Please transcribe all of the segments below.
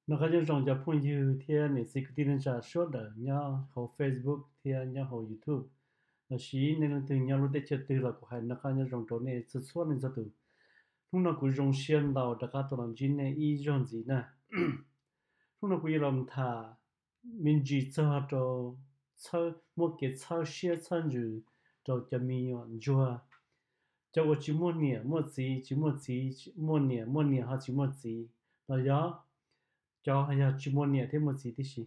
Noj qab nyob zoo cov phooj ywg thiab niam txiv kwv tij neej tsa sawv daws nyob hauv Facebook thiab nyob hauv YouTube, los sis nej leej twg nyob lub teb chaws twg los kuv hais noj qab nyob zoo rau nej txhua txhua leej txhua tus. Hnub no kuv zoo siab ntau rov qab tau los ntsib nej ib zaug ntxiv na. Hnub no kuv yuav los tham me ntsis txog rau txhawb, muab kev txhawb siab txhawb ntsws rau cov me nyuam ntsuag, cov uas tsis muaj niam muaj txiv, tsis muaj txiv muaj niam, muaj niam ho tsis muaj txiv, los yog cov yog tsis muaj niam thiab muaj txiv tib si.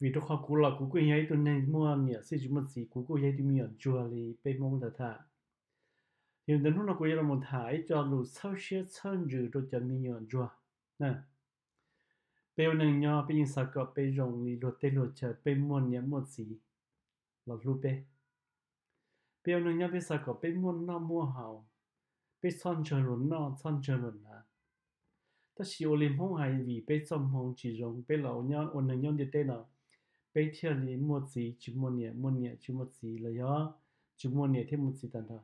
Vim rau qhov kuv los kuv kuj yog ib tug neeg muaj niam xwb tsis muaj txiv, kuv kuj yog ib tug me nyuam ntsuag li peb Hmoob ntawd tham. Yog li ntawd hnub no kuv yuav los tham ib co lus txhawb siab txhawb ntsws rau cov me nyuam ntsuag. Peb ua neej nyob peb yeej xav kom peb zoo li luag teb luag chaw, peb muaj niam muaj txiv los hlub peb. Peb ua neej nyob peb xav kom peb muaj noj muaj haus, peb txhob ntsawg luag noj txhob ntsawg luag hnav. Tab sis ua li Hmoob hais vim peb txoj hmoo tsis zoo peb los ua neeg nyob ntiaj teb no, peb thiaj li muaj txiv tsis muaj niam, muaj niam tsis muaj txiv los yog tsis muaj niam thiab muaj txiv tag nrho.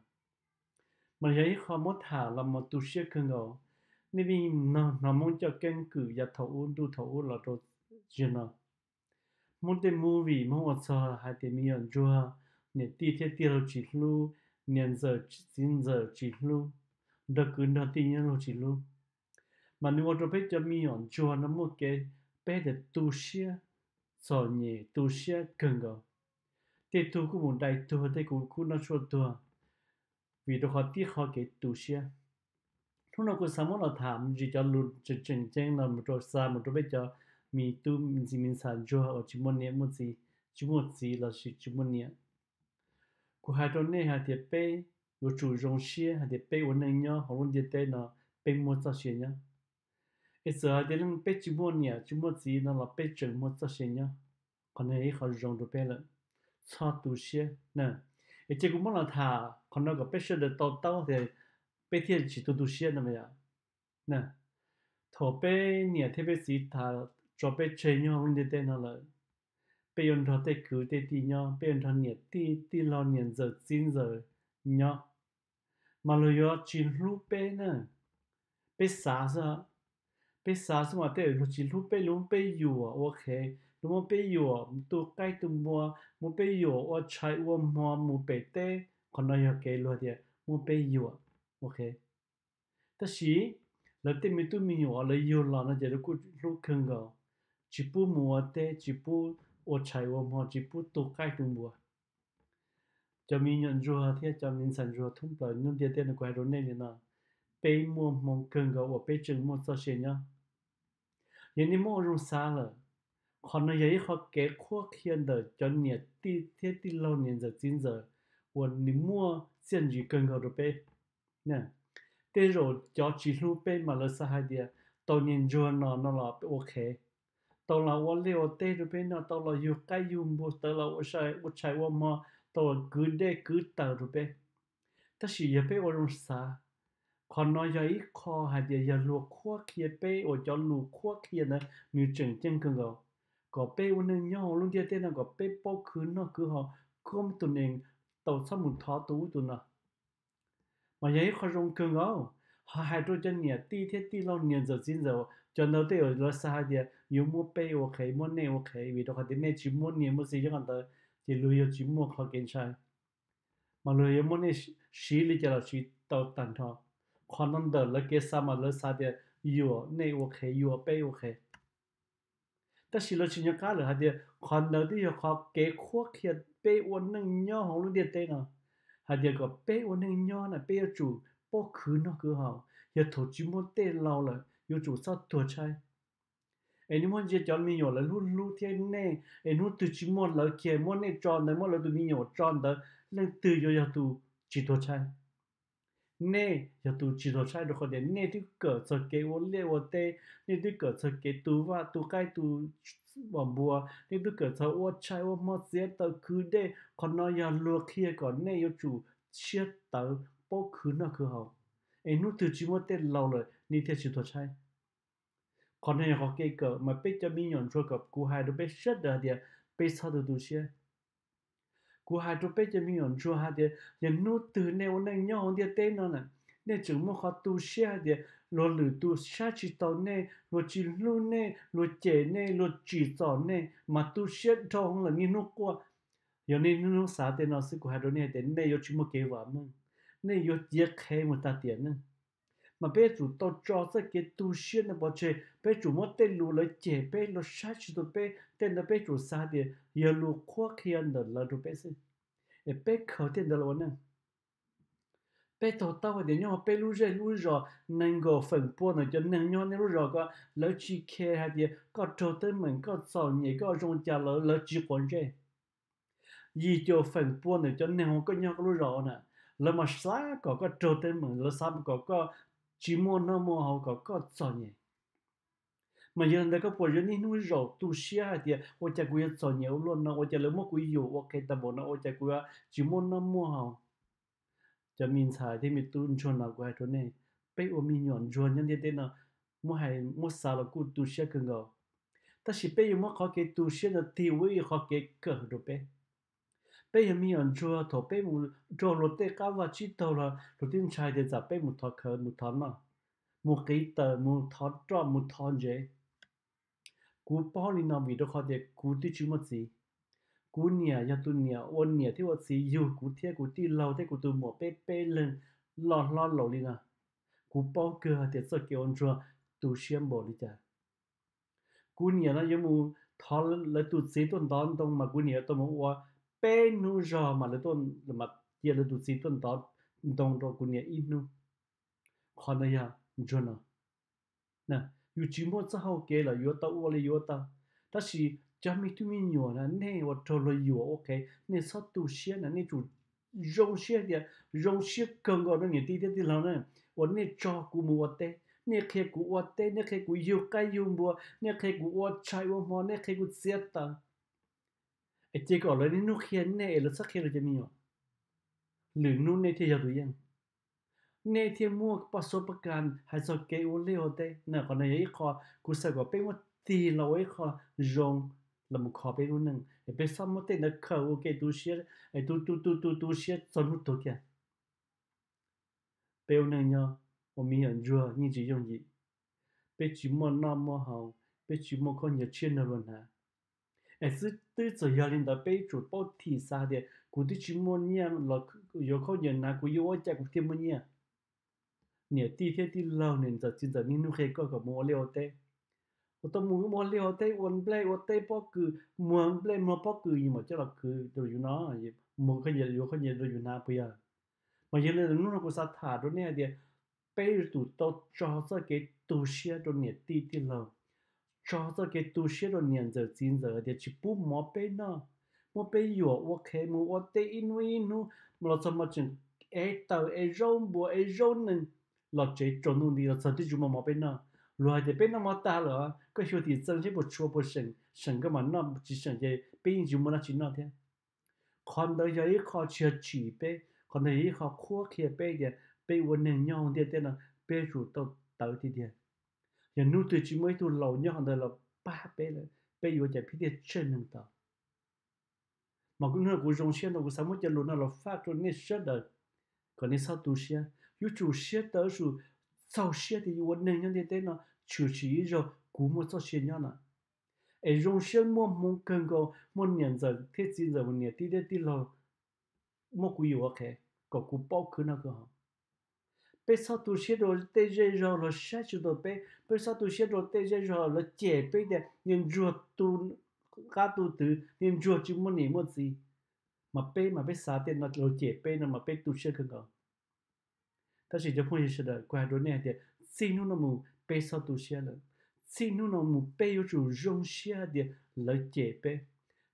Mas yog ib qho muab tham los mas tu siab kawg nkaus. Nej pheej hnov Hmoob coj keeb kwm yav thaum ub ntuj thaum ub los rau zaum no. Hmoob tej movie Hmoob ua txog hais tias me nyuam ntsuag, niam tij thiab tij laug tsis hlub, niam ntxawm txiv ntxawm tsis hlub, nrog kwv nrog tij nyob luag tsis hlub. Mas nws ua rau peb cov me nyuam ntsuag no muaj kev, peb tias tu siab txom nyem tu siab kawg nkaus. Tej tug kuj mus dai tuag, tej kuj noj tshuaj tuag, vim rau qhov tib qho kev tu siab. Hnub no kuv xav muab los tham ntsis cov lus tseem tseem ceeb no mus rau xa mus rau peb cov me tub me ntxhais ntsuag uas tsis muaj niam muaj txiv, tsis muaj txiv los sis tsis muaj niam. Kuv hais rau nej hais tias peb yuav tsum zoo siab hais tias peb ua neej nyob hauv lub ntiaj teb no peb muaj txoj sia nyob. Es txawm hais tias leej peb tsis muaj niam tsis muaj txiv no los peb tseem muaj txoj sia nyob. Qhov no yog ib qho zoo rau peb lawm, txhob tu siab. Es cia kuv muab los tham qhov no kom peb sawv daws to taub tias peb thiaj tsis tu tu siab no yom. Thaum peb niam thiab peb txiv tso peb tseg nyob hauv lub ntiaj teb no lawm, peb yuav nrog tej kwv tej tij nyob, peb yuav nrog niam tij tij laug niam ntxawm txiv ntxawm nyob, mas luag yuav tsis hlub peb na. Peb xav xwb, peb xav xwb mas tej luag tsis hlub peb, luag muab peb yuam ua qhev, luag muab peb yuam tu qaib tu npua, muab peb yuam ua tshais ua hmo mus pem teb. Qhov no yog kev luag tias muab peb yuam ua qhev. Tab sis lawv tej me tub me nyuam uas lawv yug los no ces lawv kuj hlub kawg nkaus, tsis pub mus ua teb, tsis pub ua tshais ua hmo, tsis pub tu qaib tu npua. Cov me nyuam ntsuag thiab cov me ntxhais ntsuag thoob plaws lub ntiaj teb no kuv hais rau nej li no, peb muaj hmoo kawg nkaus uas peb tseem muaj txoj sia nyob. Yog nej muab ua zoo xav lawm, qhov no yog ib qho kev qhuab qhia ntawm cov niam tij thiab tij laug niam ntxawm txiv ntxawm uas nws muaj txiaj ntsig kawg nkaus rau peb. Tej zaum cov tsis hlub peb mas lawv xav hais tias tau niag ntsuag no no los ua qhev, tau los ua liaj ua teb rau peb noj, tau los yug qaib yug npua, tau los ua tshais ua hmo, tau los kwv dej kwv taws rau peb. Tab sis yog peb ua zoo xav, qhov no yog ib qho hais tias yog luag qhuab qhia peb uas cov lus qhuab qhia ntawd nws tseem ceeb kawg nkaus, kom peb ua neej nyob hauv lub ntiaj teb no kom peb paub khwv noj khwv haus, koj tus nees tau txhob mus thov tus ub tus no. Mas yog ib qho zoo kawg nkaus, ho hais rau cov niam tij thiab tij laug niam ntxawm txiv ntxawm, cov ntawd tej zaum lawv xav hais tias yuav muab peb ua qhev, muab nej ua qhev, vim rau qhov tias nej tsis muaj niam muaj txiv zoo li ntawd, ces luag yuav tsis muaj qhov kev ntshai, mas luag yuav muab nej siv li cas los siv tau tag nrho. Qhov no ntawm lawv kev xav mas lawv xav tias yuam nej ua qhev, yuam peb ua qhev. Tab sis lawv tsis nco qab lawm hais tias qhov ntawd twb yog qhov kev qhuab qhia peb ua neej nyob hauv lub ntiaj teb no, hais tias kom peb ua neej nyob na peb yuav tsum paub khwv noj khwv haus, yog thaum tsis muaj tej laus lawm yuav tsum txhob tuag tshaib. Es nej muab ntsia cov me nyuam lawv hlub hlub thiab nej, es hnub twg tsis muaj lawv kiag muab nej tso ntawd, muab lawv tus me nyuam tso ntawd, leej twg yuav yog tus tsis tuag tshaib? Nej yog tus tsis tuag tshaib rau qhov tias nej twb kawm txog kev ua liaj ua teb, nej twb kawm txog kev tu vaj tu qaib tu npua, nej twb kawm txog ua tshais ua hmo txiav taws kwv dej. Qhov no yog luag qhia kom nej yuav tsum siab tawv paub khwv noj khwv haus, es hnub twg tsis muaj tej laus lawm nej thiaj tsis tuag tshaib. Qhov no yog qhov kev kawm mas peb cov me nyuam ntsuag kom kuv hais rau peb sawv daws hais tias peb txhob tu tu siab. Kuv hais rau peb cov me nyuam ntsuag hais tias yog hnub twg nej ua neej nyob hauv ntiaj teb no na, nej tseem muaj qhov tu siab hais tias luag lwm tus saib tsis taus nej, luag tsis hlub nej, luag cem nej, luag tsim txom nej, mas tu siab dhau lawm niaj hnub quaj. Yog nej niaj hnub xav tej no xwb, kuv hais rau nej tias nej yuav tsis muaj kev vam meej, nej yuav ciav qhev mus tag tiam neej. Mas peb yuav tsum tau tso txoj kev tu siab no pov tseg, peb yuav tsum muab tej lus lawv cem peb, lawv saib tsis taus peb, tej ntawd peb yuav tsum xav tias yog lus qhuab qhia ntawm lawv rau peb xwb, es peb khaws tej ntawd los ua neej. Peb to taub hais tias nyob hauv peb lub zej lub zos nees nkaum feem pua ntawm cov neeg nyob nej lub zos ko, lawv tsis khe hais tias koj raug teeb meem, koj txom nyem, koj zoo cas, lawv, lawv tsis quav ntsej. Yim caum feem pua ntawm cov neeg uas koj nyob koj lub zos na, lawv mas xav kom koj raug teeb meem, lawv xav kom koj tsis muaj noj muaj haus, kom koj txom nyem. Mas yog li ntawd koj puas yuav niaj hnub zaum tu siab hais tias ua cas kuv yuav txom nyem ua luaj no, ua cas lawv muab kuv yuam ua qhev tag npaum no, ua cas kuv yuav tsis muaj noj muaj haus? Cov me ntxhais thiab me tub ntsuag no, kuv hais rau nej, peb ua me nyuam ntsuag nyob ntiaj teb no, muab hais muab xav los kuj tu siab kawg nkaus. Tab sis peb yuav muab qhov kev tu siab no tig ua ib qhov kev kawm rau peb. Peb yog me nyuam ntsuag, thaum peb mus raug luag tej qab vaj tsib taug los luag twb ntshai tias tsam peb mus thov khawv, mus thov noj, mus qiv taws, mus thov roj, mus thov ntsev. Kuv paub li no vim rau qhov tias kuv twb tsis muaj txiv. Kuv niam yog tus niam ua niam thiab ua txiv yug kuv thiab kuv tij laug thiab kuv tus muam peb peb leeg loj hlob laus li no. Kuv paub kawg hais tias txoj kev ua ntsuag tu siab npaum li cas. Kuv niam no yuav mus thov lawv tus txiv tuaj ntov ntoo mas kuv niam yuav tau mus ua peb hnub zog mas lawv tuaj, cia lawv tus txiv tuaj ntov ntoo rau kuv niam ib hnub. Qhov ntawd yog ntsuag no. Yus tsis muaj txoj hau kev los yuav tau ua li yuav tau. Tab sis cov me tub me nyuam na, nej uas raug luag yuam ua qhev, nej txhob tu siab na, nej tsum zoo siab tias zoo siab kawg nkaus rau niam tij thiab tij laug na, uas nej tso kuv mus ua teb, nej qhia kuv ua teb, nej qhia kuv yug qaib yug npua, nej qhia kuv ua tshais ua hmo, nej qhia kuv txiav taws. Es ces kom lawv niaj hnub qhia nej es lawv txhob qhia lawv cov me nyuam. Lwm hnub nej thiaj yog tus yeej, nej thiaj muaj paj xuab paj kas hais txog kev ua liaj ua teb na. Qhov no yog ib qho kuv xav kom peb muab tig los ua ib qho zoo los mus kho peb lub neej, es peb txhob muab tej ntawd khaws ua kev tu siab, tu tu tu tu tu siab txog hnub tuag kiag. Peb ua neej nyob ua me nyuam ntsuag yeej tsis yooj yim. Peb tsis muaj noj muaj haus, peb tsis muaj khaub ncaws tshiab nrog luag hnav. Es xwb twb txawm yog li ntawd peb yuav tsum paub thim xav tias kuv twb tsis muaj nyiaj los yuav khaub ncaws hnav, kuv yuav ua cas kuv thiaj muaj nyiaj? Niam tij thiab tij laug niam ntxawm txiv ntxawm niaj hnub qhia koj kom mus ua liaj ua teb. Ua tau mus ua liaj ua teb, ua nplej ua teb pob kws, muag nplej muag pob kws yus mam coj los khwv rau yus no, mus yuav khaub ncaws rau yus hnav puas yog? Mas yog li hnub no kuv xav tham rau nej hais tias peb yuav tsum tau tso txoj kev tu siab rau niam tij tij laug, tso txoj kev tu siab rau niam ntxawm txiv ntxawm hais tias tsis pub mov peb noj, muab peb yuam ua qhev mus ua teb ib hnub ib hnub, los txog mas tseem ev taws ev zaub npua ev zaub nees los tsev tsaus ntuj nti los txog twb tsis muaj mov peb noj. Luag hais tias peb noj mov tag lawm, koj xyuas tim txee seb puas tshuav puas seem, seem koj mam noj, tsis seem ces peb yeej tsis muaj dab tsi noj thiab. Qhov ntawd yog ib qho tsis yog tsim peb, qhov ntawd yog ib qho qhuab qhia peb tias peb ua neeg nyob hauv ntiaj teb no peb yuav tsum tau tawv tiag tiag. Yog hnub twg tsis muaj ib tug laus nyob hauv ntawd los pab peb lawm, peb yuav ua cas peb thiaj tsheej neeg tau? Mas kuv hnub no kuv zoo siab ntau, kuv xav muab cov lus no los faj rau nej sawv daws kom nej txhob tu siab. Yuav tsum siab tawv, yuav tsum txaus siab tias yus ua neeg nyob ntiaj teb no tshwm sim ib zaug kuv muaj txoj sia nyob no. Es zoo siab muaj hmoo kawg nkaus muaj niam ntxawm thiab txiv ntxawm, muaj niam tij thiab tij laug muab kuv yuam ua qhev kom kuv paub khwv noj khwv haus. Peb txhob tu siab rau tej zej zog los saib tsis taus peb, peb txhob tu siab rau tej zej zog los cem peb tias niag ntsuag tu qab tu twv, niag ntsuag tsis muaj niam muaj txiv. Mas peb mas peb xav tej no luag cem peb no mas peb tu siab kawg nkaus. Tab sis cov phooj ywg sawv daws, kuv hais rau nej hais tias txij hnub no mus peb txhob tu siab lawm. Txij hnub no mus peb yuav tsum zoo siab hais tias lawv cem peb.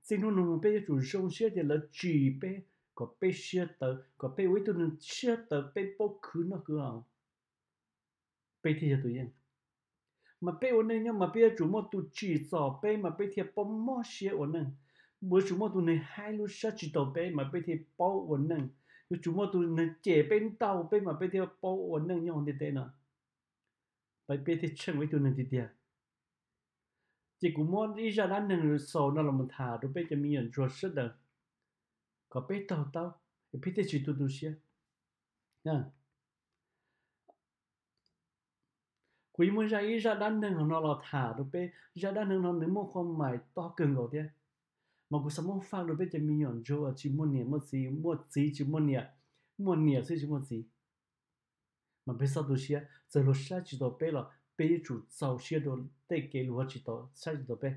Txij hnub no mus peb yuav tsum zoo siab tias lawv tsim peb, kom peb siab tawv, kom peb ua ib tug neeg siab tawv, peb paub khwv noj khwv haus, peb thiaj yog tus yeej. Mas peb ua neej nyob mas peb yuav tsum muaj tus tsim txom peb mas peb thiaj paub mob siab ua neej. Yuav tsum muaj tus neeg haib lub siab tsis taus peb mas peb thiaj paub ua neej. Yuav tsum muaj tus neeg cem peb, ntaus peb mas peb thiaj paub ua neej nyob hauv ntiaj teb no, peb thiaj tsheej ua ib tug neeg tiag tiag. Ces kuv muab ib zaj dab neeg xaus no los tham rau peb cov me nyuam ntsuag sawv daws kom peb to taub, peb thiaj tsis tu tu siab. Nyob Kuv yuav muab zaj ib zaj dab neeg no los tham rau peb. Zaj dab neeg no nws muaj qhov mais tob kawg nkaus thiab, mas kuv xav muab faj rau peb cov me nyuam ntsuag uas tsis muaj niam muaj txiv, muaj txiv tsis muaj niam, muaj niam xwb tsis muaj txiv. Mas peb txhob tu siab, txawm luag saib tsis taus peb los peb yuav tsum txaus siab rau tej kev luag tsis tau saib tsis taus peb.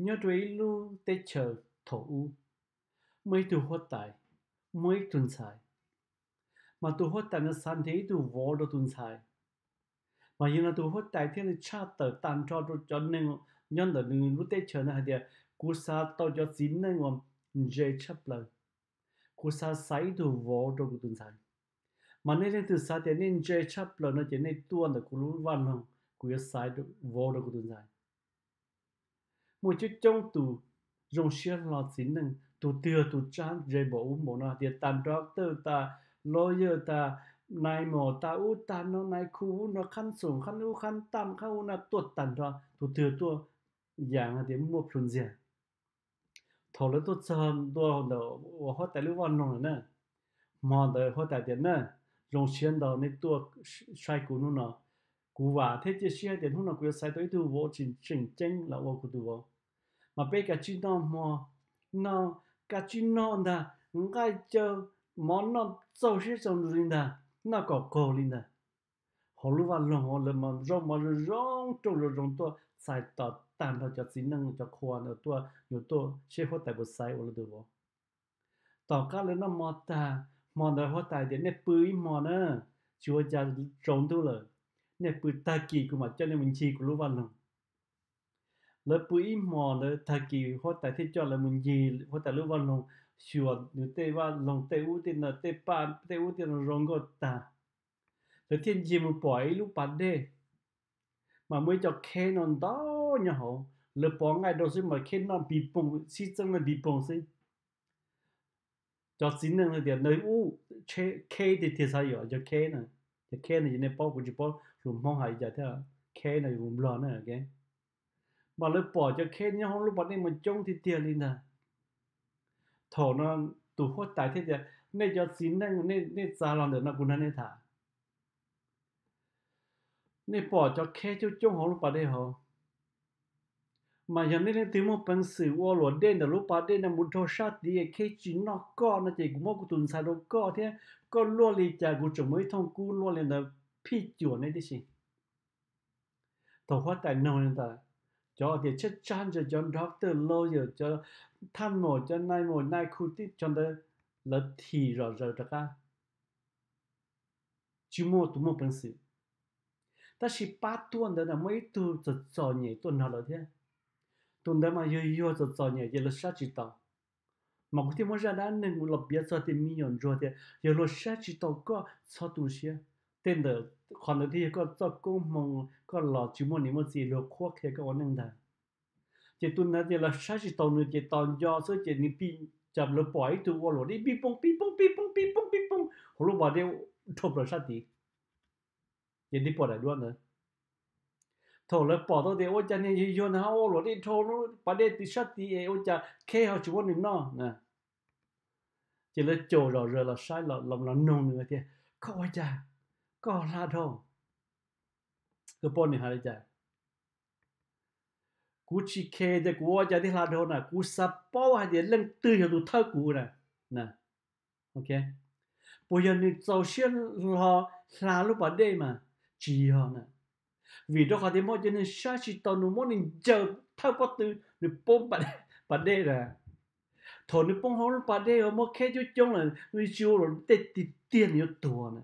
Nyob rau ib lub teb chaws thaum ub, muaj ib tug huab tais, muaj ib tug ntxhais, mas tus huab tais no xav nrhiav ib tug vauv rau tus ntxhais. Mas yog no tus huab tais thiaj li tshaj tawm tag nrho rau cov neeg nyob ntawm nws lub teb chaws no hais tias, kuv xav tau cov txiv neej uas ntse tshaj plaws, kuv xav xaiv ib tug vauv rau kuv tus ntxhais. Mas nej leej twg xav tias nej ntse tshaj plaws no ces nej tuaj ntawm kuv lub vaj loog, kuv yuav xaiv vauv rau kuv tus ntxhais. Muaj coob coob tus zoo siab hlo txiv neej, tus twg tus tsab ntse npaum ub npaum no tias tas doctor tas lawyer tas nais mos tas ub tas no, nais khu ub no, qhab xoom qhab ub qhab tam qhab ub no tuaj tag nrho, tus twg tuaj yam hais tias muaj plhus ntxiag. Thaum lawv tuaj txog ntua ntawm huab tais lub vaj loog lawm na, hmo ntawd huab tais tias na, zoo siab ntau nej tuaj saib kuv hnub no. Kuv vam thiab cia siab hais tias hnub no kuv yuav xaiv tau ib tug vauv tseem ceeb los ua kuv tus vauv. Mas peb kav tsij noj hmo, noj, kav tsij noj ntag, nqaij caw, mov noj txaus siab txaus ntsws li ntag, noj kom qaug li ntag. Hauv lub vaj loog lawv mas zaub mov zoo zoo rooj zoo zoo tuaj txais tos tag nrho cov txiv neej cov qhua ntawd tuaj yuav tuaj seb huab tais puas xaiv ua lawv tus vauv. Tom qab lawv noj mov tag, hmo ntawd huab tais tias nej pw ib hmo na, tsis ua cas, tsaus ntuj lawm, nej pw, tag kis kuv mam coj nej mus ncig kuv lub vaj loog. Lawv pw ib hmos ntawd tag kis huab tais thiaj coj lawv mus ncig huab tais lub vaj loog, xyuas nws tej vaj loog tej ub tej no, tej paj tej ub tej no zoo nkauj tag. Lawv thiaj ncig mus pom ib lub pas dej, mas muaj ib co kheb no ntau nyob hauv. Lawv pov nqaij rau xwb mas kheb noj pis poog, sib txeeb noj pis poog xwb. Cov txiv neej no tias ntawd ub, kheb tiag tiag xav yom, cov kheb na. Cov kheb no ces nej paub, kuv tsis paub lus Hmoob hais li cas thiab, kheb no yog lus Nplog na. Mas lawv pom cov kheb nyob hauv lub pas dej mas coob tiag tiag li ntag. Thaum no tus huab tais thiaj tias, nej cov txiv neej, nej txav los ntawm no kuv nrog nej tham. Nej pom cov kheb coob coob hauv lub pas dej hauv, mas yog nej leej twg muaj peev xwm ua luam dej ntawm lub pas dej no mus dhau sab tid, kheb tsis noj koj no ces kuv muab kuv tus ntxhais rau koj thiab, koj luaj li cas kuv tseem muaj ib thooj kub luaj li ntawd phij cuam nej tib si. Thaum huab tais noog li ntawd, cov tias tsab tsab ntse, cov doctor, lawyer, cov thaj maum, cov nais maum nais khu tib co ntawd, lawv thim zom zaws rov qab, tsis muaj tus muaj peev xwm. Tab sis pab tuaj ntawd na muaj ib tug txom txom nyem tuaj nrog lawv thiab. Tus ntawd mas yuag yuag txom txom nyem ces lawv saib tsis taus. Mas kuv thiaj muab zaj dab neeg los piav txog tias me nyuam ntsuag tias yog luag saib tsis taus koj txhob tu siab. Tej ntawm qhov ntawd thiaj yog koj txoj koob hmoov, koj los tsis muaj niam muaj txiv luag qhuab qhia koj ua neej ntag. Ces tus ntawd tias lawv saib tsis taus nws ces tos nco xwb ces nws pib, cas lawv pom ib tug ua luam dej pij pooj pij pooj pij pooj pij pooj pij pooj hauv lub pas dej dhau plaws sab tid. Ces nws pom daim duab ntawd. Thaum lawv pom tau tias ua cas niag yuag yuag ntawd ho ua luam dej dhau lub pas dej tim sab tid es ua cas kheb ho tsis muab nws noj na. Ces lawv caum zom zaws los saib, los noog nws tias, koj ua cas, koj hla dhau? Koj paub nws hais li cas? Kuv tsis care tias kuv ua cas thiaj hla dhau na, kuv xav paub hais tias leej twg yog tus thawb kuv na. Puas yog nws txaus siab hlo hla lub pas dej mas? Tsis yog na. Vim rau qhov tias muaj cov neeg saib tsis taus nws, muab nws ncaws thawb pob tw, nws poob pas dej na. Thaum nws poob hauv lub pas dej uas muaj kheb coob coob lawm, nws tsis ua luam dej tiag tiag nws yuav tuag na.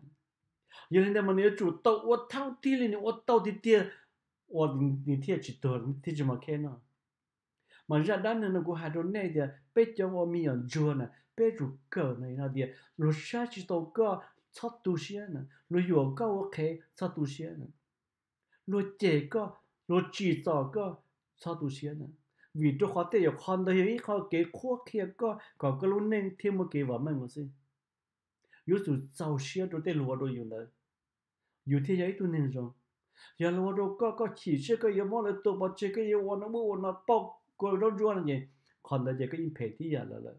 Yog li ntawd mas nws yuav tsum tau ua thaub tig li nws ua tau tiag tiag, ua nws thiaj tsis tuag thiaj tsis muaj kheb no. Mas zaj dab neeg no kuv hais rau nej tias peb cov ua me nyuam ntsuag na peb yuav tsum kawm no tias luag saib tsis taus koj txhob tu siab na, luag yuam koj ua qhev txhob tu siab na, luag cem koj, luag tsim txom koj txhob tu siab na. Vim rau qhov tej yam qhov ntawd yog ib qho kev qhuab qhia koj kom koj lub neej thiaj muaj kev vam meej ua xwb. Yuav tsum txaus siab rau tej luag ua rau yus ntawd, yus thiaj yog ib tug neeg zoo. Yog luag ua rau koj, koj chim siab koj yuav muab lawv tua pov tseg, koj yuav ua no ua no pauj kua zaub ntsuab no ces qhov ntawd ces koj yeej phem tib yam lawm lawm.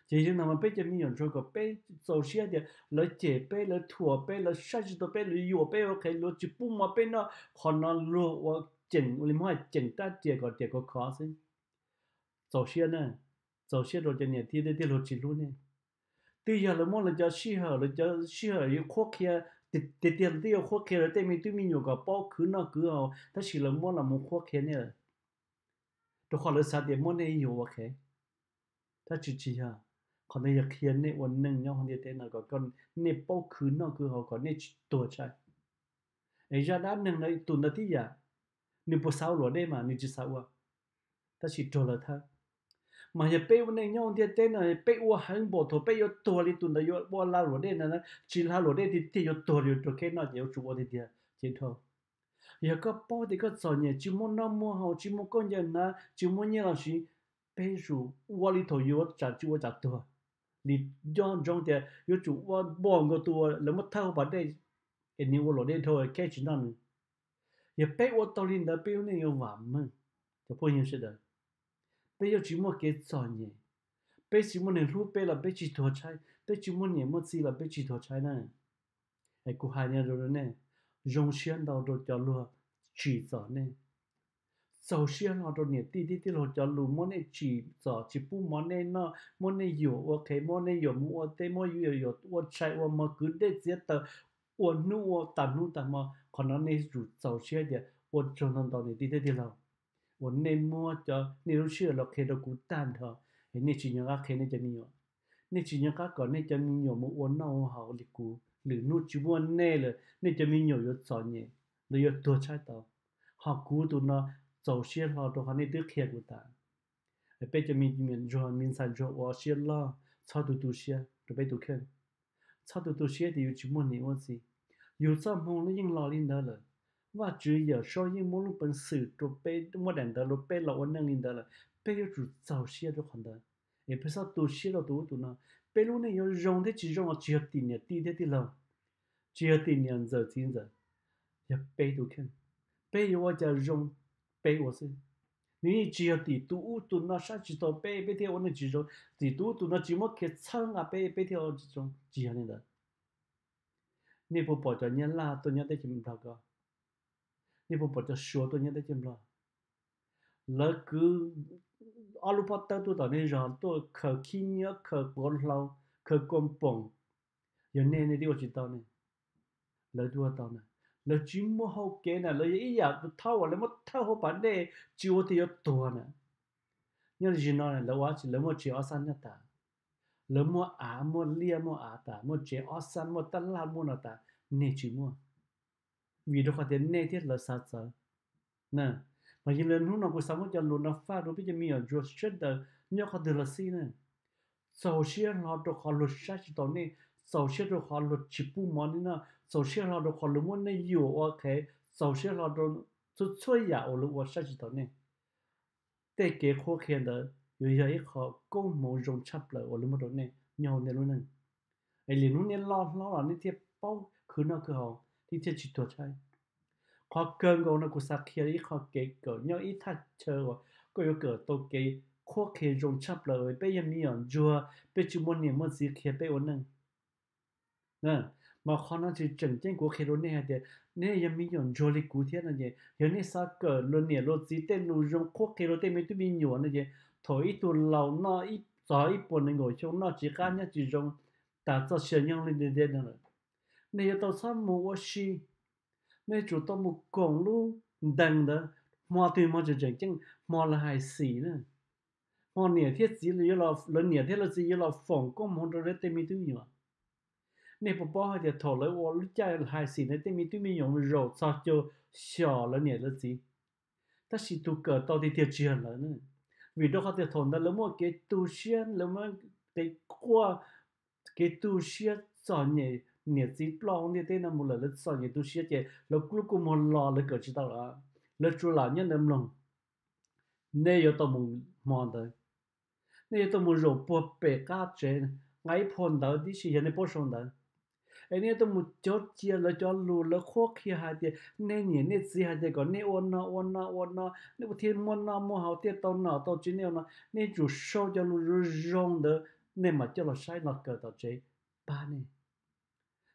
Ces yog no mas peb cov me nyuam ntsuag kom peb txaus siab tias lawv cem peb, lawv thuam peb, lawv saib tsis taus peb, lawv yuam peb ua qhev, lawv tsis pub mov peb noj, qhov no luag ua ceem, ua li muab hais ceem rab riam kom riam khov khov xwb. Txaus siab na, txaus siab rau cov niam tij thiab tij laug tsis hlub nej. Twb yog lawv muab lawv cov sij hawm, lawv cov sij hawm yuav qhuab qhia, tiag tiag twb yuav qhuab qhia lawv tej me tub me nyuam kom paub khwv noj khwv haus, tab sis lawv muab los mus qhuab qhia nej lawm, rau qhov lawv xav tias muab nej yuam ua qhev. Tab sis tsis yog, qhov ntawd yog qhia nej ua neej nyob hauv ntiaj teb no kom nej paub khwv noj khwv haus kom nej tsis tuag tshaib. Es zaj dab neeg ntawd tus ntawd tib yam, nws puas xav ua luam dej mas nws tsis xav ua, tab sis raug lawv thawb. Mas yog peb ua neej nyob hauv ntiaj teb no peb ua heev npaum thaum peb yuav tuag li tus ntawd yuav ua la luam dej ntawd na, tsis la luam dej tiag tiag yuav tuag li rau kheb noj ces yuav tsum ua tiag tiag ces dhau. Yog koj paub tias koj txom nyem tsis muaj noj muaj haus, tsis muaj khaub ncaws hnav, tsis muaj nyiaj los sis, peb yuav tsum ua li thaum yus tsam tsis ua tsam tuag li. Nco ntsoov tias yuav tsum ua npaum nkaus tus uas lawv muab thawb hauv pas dej es nws ua luam dej dhau kheb tsis noj nws. Yog peb ua tau li ntawd peb lub neej yuav vam meej. Cov phooj ywg sawv daws, peb yuav tsis muaj kev txom nyem, peb tsis muaj neeg hlub peb los peb tsis tuag tshaib, peb tsis muaj niam muaj txiv los peb tsis tuag tshaib na. Kuv hais no rau nej, zoo siab ntau rau cov luag tsim txom nej. Txaus siab hlo rau niam tij thiab tij laug cov lus muab nej tsim txom, tsis pub mov nej noj, muab nej yuam ua qhev, muab nej yuam mus ua teb, muab yuam ua tshais ua hmo, kwv dej txiav taws, ua hnub ua tas hnub tas hmo. Qhov no nej yuav tsum txaus siab tias ua tsaug ntau ntau niam tij thiab tij laug uas nej muab cov nej lub sij hawm los qhia rau kuv tag nrho, es nej tsis nco qab qhia nej cov me nyuam. Nej tsis nco qab kom nej cov me nyuam mus ua noj ua haus li kuv, lwm hnub tsis muaj nej lawm nej cov me nyuam yuav txom nyem, lawv yuav tuag tshaib tau. Ho kuv tus no txaus siab hlo rau qhov nej twb qhia kuv tas. Peb cov me nyuam ntsuag me ntxhais ntsuag ua siab loj, txhob tu tu siab rau peb tus kheej. Txhob tu tu siab tias yus tsis muaj niam muaj txiv. Yus txoj hmoo lub yeej los li ntawd lawm. Vajtswv Yawmsaub yeej muab lub peev xwm rau peb, muab daim ntawv rau peb los ua neej li ntawd lawm, peb yuav tsum txaus siab rau qhov ntawd. Es peb txhob tu siab rau tus ub tus no. Peb lub neej yuav zoo thiab tsis zoo los tsis yog tim niam tij thiab tij laug, tsis yog tim niam ntxawm txiv ntxawm, yog peb tus kheej. Peb yuav ua cas zoo peb ua xwb. Nws yeej tsis yog tim tus ub tus no saib tsis taus peb, peb thiaj ua neej tsis zoo, tim tus ub tus no tsis muab kev txhawb nqa peb, peb thiaj ua tsis zoo, tsis yog li ntawd. Nej puas pom cov Nyab Laj tuaj nyob teb chaws Nplog ko? Nej puas pom cov Suav tuaj nyob teb chaws Nplog? Lawv kwv ob lub pob tawb tuaj tom nej zos tuaj khaws khib nyiab, khaws quav hlau, khaws kua poom. Yog nej, nej twb ua tsis tau ne. Lawv twb ua tau na. Lawv tsis muaj hau kev na, lawv yog ib yam tus thaub uas lawv muab thawb hauv pas dej tsis ua tiag yuav tuag na. Nyob li nim no lawv ua tsi? Lawv muaj tsev ob xab nyob tas, lawv muaj av muaj liaj muaj av tas, muaj tsev ob xab muaj tab laj muaj no tas, nej tsis muaj. Vim rau qhov tias nej thiab lawv xav txawv. Mas yog li hnub no kuv xav muab cov lus no faj rau peb cov me nyuam ntsuag sawv daws nyob qhov twg los xij na. Txaus siab hlo rau qhov luag saib tsis taus nej, txaus siab rau qhov luag tsis pub mov nej noj, txaus siab hlo rau qhov luag muab nej yuam ua qhev, txaus siab hlo rau txhua txhua yam uas luag ua saib tsis taus nej. Tej kev qhuab qhia ntawd yuav yog ib qho koob hmoov zoo tshaj plaws uas luag muab rau nej nyob hauv nej lub neej. Es lwm hnub nej loj hlob los nej thiaj paub khwv noj khwv haus, nej thiaj tsis tuag tshaib. Qhov kawg nkaus no kuv xav qhia ib qho kev kawm nyob ib thaj chaw uas koj yuav kawm tau kev qhuab qhia zoo tshaj plaws uas peb yog me nyuam ntsuag, peb tsis muaj niam muaj txiv qhia peb ua neej. Mas qhov no tsis tseem ceeb, kuv qhia rau nej hais tias nej yog me nyuam ntsuag li kuv thiab no ces yog nej xav kawm luag niam luag txiv tej lus zoo qhuab qhia rau tej me tub me nyuam no ces thaum ib tug laus noj txog ib puas nees nkaum xyoo noj tsis qab nyob tsis zoo, tas txoj sia nyob li ntiaj teb no lawm, nej yuav tau txhob mus ua si. Nej tsum tau mus koom lub ntees ntawd, hmo twg hmo tseem tseem ceeb? Hmo lawv hais xis na, hmo niam thiab txiv, lawv niam thiab lawv txiv yuav los foom koob hmoov rau lawv tej me tub me nyuam. Nej puas paub hais tias thaum lawv ua lub caij hais xis ntawd tej me tub me nyuam zaum txog caug xyom lawv niam lawv txiv, tab sis tus kawm tau tiag tiag tsis yog lawv na. Vim rau qhov tias thaum ntawd lawv muaj kev tu siab, lawv muaj kev quaj, kev tu siab txom nyem, niam txiv ploj hauv ntiaj teb no mus lawm lawv txom nyem tu siab ces lawv lub kua muag los lawv kawm tsis tau lawm, lawv tsuas lam nyob ntawd mloog. Nej yuav tau mus hmo ntawd, nej yuav tau mus zaum puag pem qab tsev, nqa ib phau ntawv tib si yog nej paub sau ntawv, es nej yuav tau mus cov cia lawv cov lus lawv qhuab qhia hais tias nej niam nej txiv hais tias kom nej ua no ua no ua no nej thiaj muaj noj muaj haus thiaj tau nom tau tswv, nej ua no, nej tsum sau cov lus zoo zoo ntawd nej mam coj los saib los kawm tom tsev pab nej.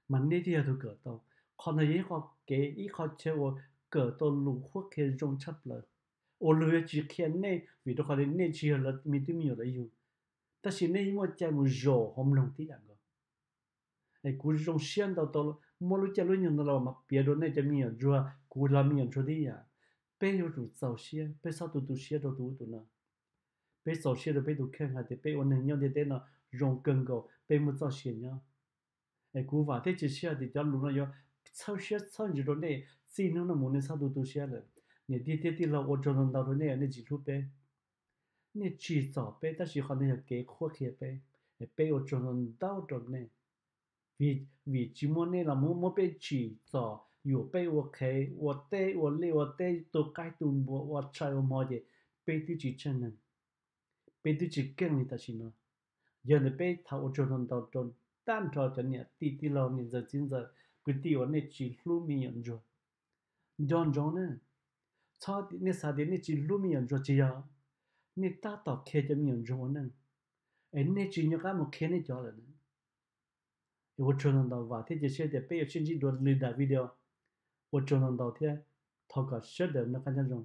Mas nej thiaj yog tus kawm tau. Qhov no yog ib qho kev, ib qho chaw uas kawm tau lus qhuab qhia zoo tshaj plaws, uas luag yuav tsis qhia nej vim rau qhov tias nej tsis yog lawv me tub me nyuam lawv yug, tab sis nej yeej muaj cai mus zaum hauv mloog tib yam nkaus. Es kuv zoo siab ntau tau muab lub caij lub nyoog no los piav rau nej cov me nyuam ntsuag, kuv los me nyuam ntsuag tib yam. Peb yuav tsum txaus siab, peb txhob tu tu siab rau tus ub tus no. Peb txaus siab rau peb tus kheej hais tias peb ua neeg nyob ntiaj teb no zoo kawg nkaus, peb muaj txoj sia nyob. Es kuv vam thiab cia siab tias cov lus no yuav txhawb siab txhawb ntsws rau nej, txij hnub no mus nej txhob tu tu siab lawm. Niam tij thiab tij laug, ua tsaug ntau ntau rau nej, nej tsis hlub peb. Nej tsim txom peb tab sis qhov no yog kev qhuab qhia peb, es peb ua tsaug ntau ntau rau nej. Vim, vim tsis muaj nej los muab, muab peb tsim txom, yuam peb ua qhev, ua teb ua liaj, ua teb tu qaib tu npua, ua tshais ua hmo ces peb twb tsis tsheej neeg, peb twb tsis keej li tam sim no. Yog ntawd peb thov ua tsaug ntau ntau rau tag nrho cov niam tij tij laug, niam ntxawm txiv ntxawm, kwv tij uas nej tsis hlub me nyuam ntsuag. Nco ntsoov na, txhob, nej xav tias nej tsis hlub me nyuam ntsuag, tsis yog. Nej tab tom qhia cov me nyuam ntsuag ua neej, es nej tsis nco qab mus qhia nej cov lawm na. Es ua tsaug ntau ntau, vam thiab cia siab tias peb yuav sib ntsib dua lwm daim video. Ua tsaug ntau ntau thiab thov kom sawv daws noj qab nyob zoo.